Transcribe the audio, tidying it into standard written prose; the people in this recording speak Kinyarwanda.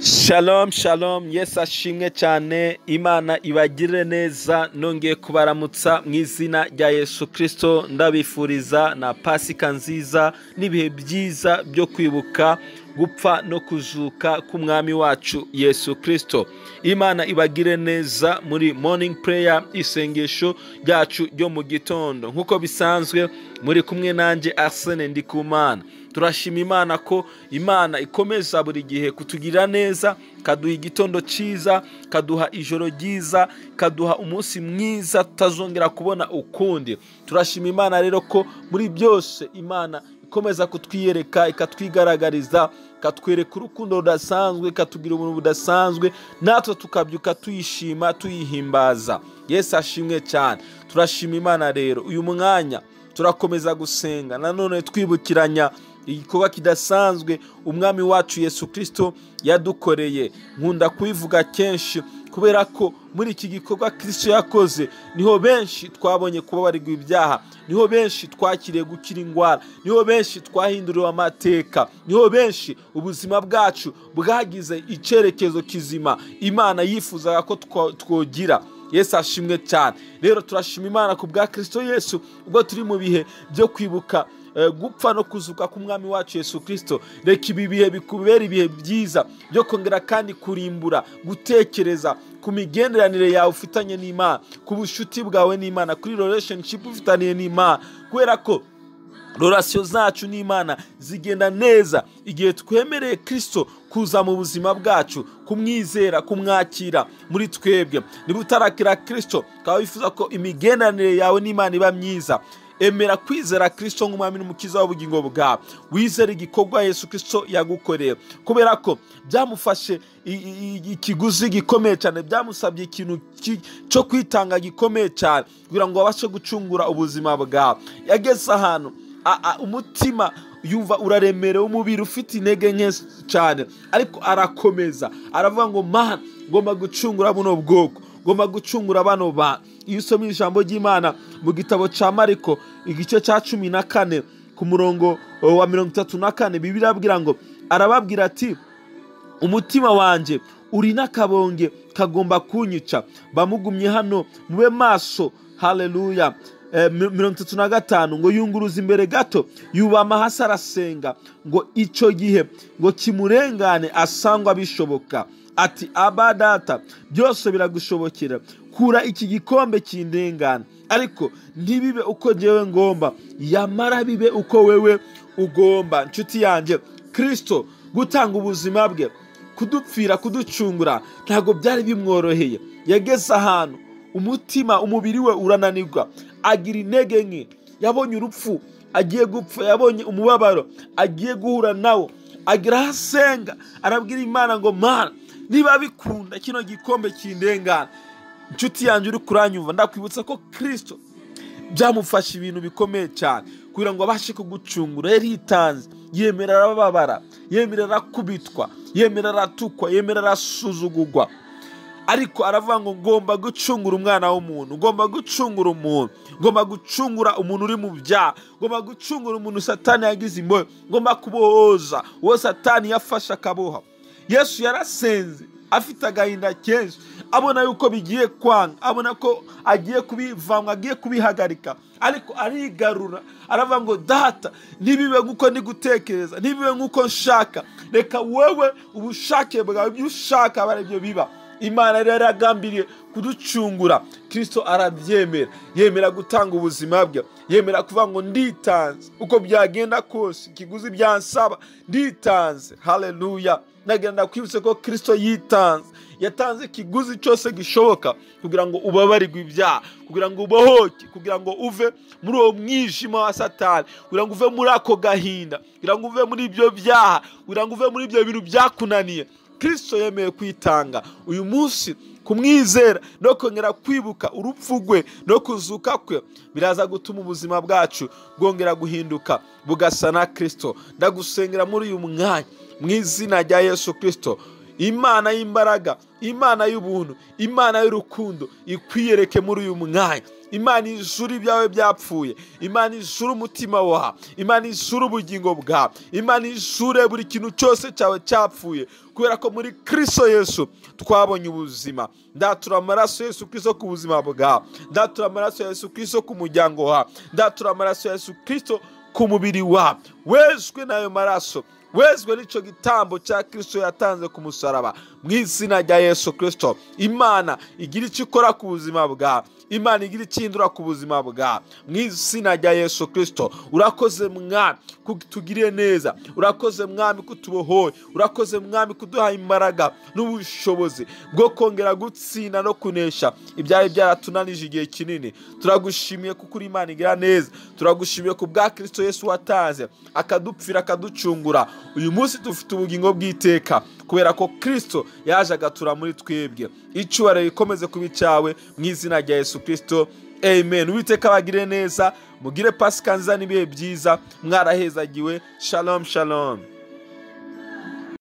Shalom shalom, Yesu ashimwe cyane, Imana ibagirire neza. Nongeye kubaramutsa mu izina rya Yesu Kristo, ndabifuriza na Pasika nziza n'ibihe byiza byo kwibuka gupfa no kuzuka k'umwami wacu Yesu Kristo. Imana ibagire neza muri morning prayer, isengesho ryacu ryo mu gitondo. Nk'uko bisanzwe muri kumwe nanjye Arsene Ndikumana. Turashima Imana ko Imana ikomeza buri gihe kutugirira neza, kaduha igitondo cyiza, kaduha ijoro ryiza, kaduha umunsi mwiza tutazongera kubona ukundi. Turashima Imana rero ko muri byose Imana ikomeza kutwiyereka, ikatwigaragariza, ikatwereka urukundo rudasanzwe, ikatugira ubuntu budasanzwe, natwe tukabyuka tuyishima, tuyihimbaza. Yesu ashimwe cyane. Turashima Imana rero uyu mwanya turakomeza gusenga nanone twibukiranya igikorwa kidasanzwe umwami wacu Yesu Kristo yadukoreye. Nkunda kubivuga kenshi kubera ko muri iki gikorwa Kristo yakoze niho benshi twabonye kubabarirwa ibyaha, niho benshi twakiriye gukira indwara, niho benshi twahinduriwe amateka, niho benshi ubuzima bwacu bwagize icyerekezo kizima Imana yifuzaga ko twogira. Yesu ashimwe cyane. Rero turashima Imana ku bwa Kristo Yesu ubwo turi mu bihe byo kwibuka gupfa no kuzuka k'umwami wacu Yesu Kristo. Reka ibi bihe bikubera ibihe byiza byo kongera kandi kurimbura, gutekereza ku migenderanire yawe ufitanye n'Imana, ku bushuti bwawe n'Imana, kuri relationship ufitaniye n'Imana, kubera ko relation zacu n'Imana zigenda neza igihe twemereye Kristo kuza mu buzima bwacu, kumwizera, kumwakira muri twebwe. Niba utarakira Kristo, ukaba wifuza ko imigenderanire yawe n'Imana iba myiza, emera kwizera Kristo nk'umwami n'umukiza w'ubugingo bwawe, wizere igikorwa Yesu Kristo yagukoreye, kubera ko byamufashe ikiguzi gikomeye cyane, byamusabye ikintu cyo kwitanga gikomeye cyane kugira ngo abashe gucungura ubuzima bwawe. Yageze ahantu umutima yumva uraremerewe, umubiri ufite intege nke cyane, ariko arakomeza aravuga ngo Mana, ngomba gucungura buno bwoko, ngomba gucungura bano bantu. Iyo usomye ijambo ry'Imana mu gitabo cya Mariko igice cya 14 ku murongo wa 34, Bibiliya irabwira ngo arababwira ati umutima wanjye uri n'akabonge kagomba kunyica, bamugumye hano mube maso. Haleluya. 35 ngo yunguruza imbere gato, yubama hasi arasenga ngo icyo gihe ngo kimurengane asangwa bishoboka. Ati Aba data, byose biragushobokera, kura iki gikombe kindengana, ariko ntibibe uko jewe ngomba, yamara bibe uko wewe ugomba. Nshuti yanjye, Kristo gutanga ubuzima bwe, kudupfira, kuducungura, ntabwo byari bimworoheye. Yageze ahantu umutima, umubiri we urananirwa, agira intege nke, yabonye urupfu agiye gupfa, yabonye umubabaro agiye guhura nawo, agira aho asenga, arabwira Imana ngo Mana, niba bikunda kino gikombe kindengana. Nshuti yanjye uri kuranyumva, ndakwibutsa ko Kristo byamufasha ibintu bikomeye cyane kugira ngo abashe kugucungura. Yaritanze, yemera arababara, yemera arakubitwa, yemera aratukwa, yemera arasuzugurwa, ariko aravuga ngo ngomba gucungura umwana w'umuntu, ngomba gucungura umuntu, ngomba gucungura umuntu uri mu byaha, ngomba gucungura umuntu Satani yagize imbohe, ngomba kubohoza uwo Satani yafashe akaboha. Yesu yarasenze afite agahinda kenshi, abona yuko bigiye kwanga, abona ko agiye kubivanga, agiye kubihagarika, ariko arigarura aravuga ngo data, ntibibe nk'uko ndi gutekereza, ntibibe nk'uko nshaka, reka wewe ubushake bwawe, ibyo ushaka abe aribyo biba. Imana rero yaragambiriye kuducungura, Kristo arabyemera, yemera gutanga ubuzima bwe, yemera kuvuga ngo nditanze, uko byagenda kose, ikiguzi byansaba, nditanze. Haleluya. Nagira kwibutsa ko Kristo yitanze, yatanze ikiguzi cyose gishoboka kugira ngo ubabarirwe ibyaha, kugira ngo ubohoke, kugira ngo uve muri uwo mwijima wa Satani, kugira ngo uve muri ako gahinda, kugira ngo uve muri ibyo byaha, kugira ngo uve muri ibyo bintu byakunaniye. Kristo yemeye kwitanga. Uyu munsi kumwizera no kongera kwibuka urupfu rwe no kuzuka kwe biraza gutuma ubuzima bwacu bwongera guhinduka bugasa na Kristo. Ndagusengera muri uyu mwanya mu izina rya Yesu Kristo, Imana y'imbaraga, Imana y'ubuntu, Imana y'urukundo ikwiyereke muri uyu mwanya. Imana ijure ibyawe byapfuye, Imana ijure umutima wawe, Imana ijure ubugingo bwawe, Imana ijure buri kintu cyose cyawe cyapfuye, kubera ko muri Kristo Yesu twabonye ubuzima. Ndatura amaraso Yesu Kristo ku buzima bwawe, ndatura amaraso Yesu Kristo ku muryango wawe, ndatura amaraso Yesu Kristo ku mubiri wawe. Wezwe n'ayo maraso, wezwe n'icyo gitambo cya Kristo yatanze ku musaraba. Mu izina rya Yesu Kristo, Imana igira icyo ikora ku buzima bwawe, Imana igira icyo ihindura ku buzima bwawe. Mu izina rya Yesu Kristo, urakoze Mwami kutugiriye neza, urakoze Mwami kutubohoye, urakoze Mwami kuduha imbaraga n'ubushobozi bwo kongera gutsinda no kunesha ibyari byaratunanije igihe kinini. Turagushimiye kuko uri Imana igira neza, turagushimiye ku bwa Kristo Yesu watanze akadupfira akaducungura. Uyu munsi dufite ubugingo bw'iteka kubera ko Kristo yaje agatura muri twebwe. Icyubahiro gikomeze kuba icyawe mu izina rya Yesu Kristo, amen. Uwiteka abagire neza, mugire Pasika nziza n'ibihe byiza, mwarahezagiwe. Shalom shalom.